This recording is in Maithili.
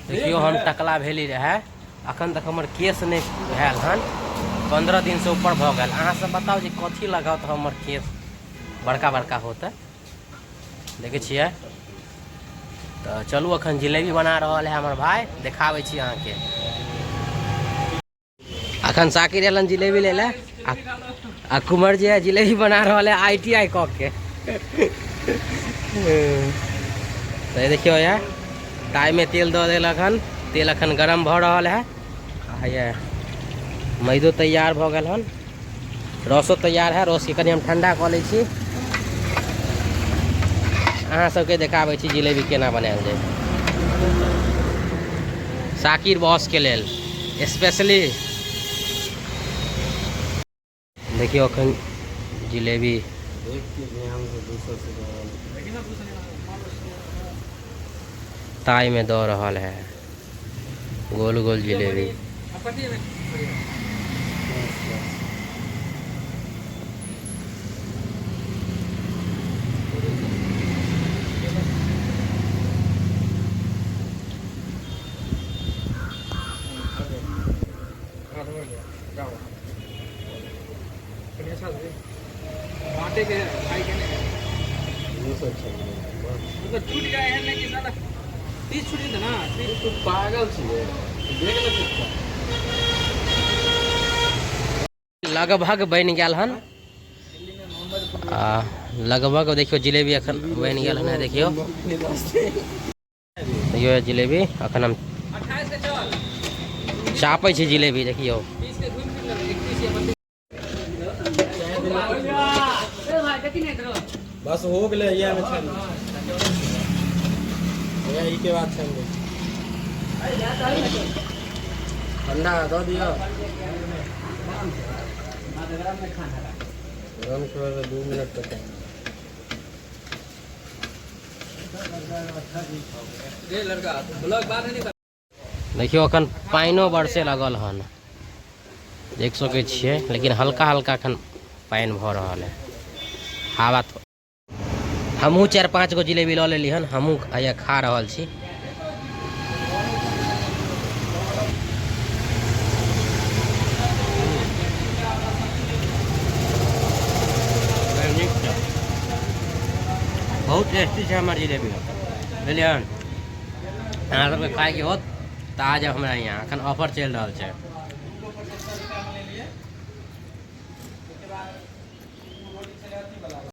देखियौ हम टकला भेली रहए, अखन तक हमर केस नहि भेल हन, 15 दिनसँ ऊपर भऽ गेल। अहाँ सब बताउ जे कथी लगाउ तऽ हमर केस बड़का बड़का होतै। देखै छियै तऽ चलू, अखन जिलेबी बना रहल है हमर भाय, देखाबै छी अहाँके। अखन साकिर एलन जिलेबी ले ले आ कुमार जी है जिलेबी बना रहल है I T I कऽ के। तऽ देखियौ, ये ताइमे तेल दऽ देलक हन, तेल अखन गरम भऽ रहल है आ ये मैदो तैयार भऽ गेल हन, रसो तैयार है। रसके कनि हम ठंडा कऽ लै छी, अहाँ सबके देखाबै छी जिलेबी केना बनायल जाय। साकिर बॉस के लेल स्पेशली। देखियौ, अखन जिलेबी ताई में दऽ रहल है, गोल गोल जिलेबी। बांटे के भाई के नहीं मतलब टूट गया है, लेकिन साला 30 छूट जेतै ना। तू पागल छियै, देख ले चुपचाप। लगभग बनि गेल हन आ लगभग देखियौ जिलेबी अखन बनि गेल हन। देखियौ देखियौ जिलेबी अखन हम 28 के चल चापै छी जिलेबी, देखियौ। 30 के घूम फिर लेबै, 31 या 32। बस हो गेलै, इएह मे छानि दै, ई के बाद छानि दै, ठंडा दऽ दिअ। गरम करबै 2 मिनट तक। रे लड़का, ब्लॉग बाद में नहीं। देखियौ, अखन पानिओ बरसे लगल हन, देख सकै छियै, लेकिन हल्का हल्का अखन पानि भऽ रहल है। हवा हमहूँ चारि पाँच गो जिलेबी लऽ लेली हन, हमहूँ हैया खा रहल छी। नीक छै, बहुत टेस्टी छै हमर जिलेबी, बुझलियै? अहाँ सबके खायके होत तऽ आ जाउ हमरा यहाँ, एखन ऑफर चलि रहल छै।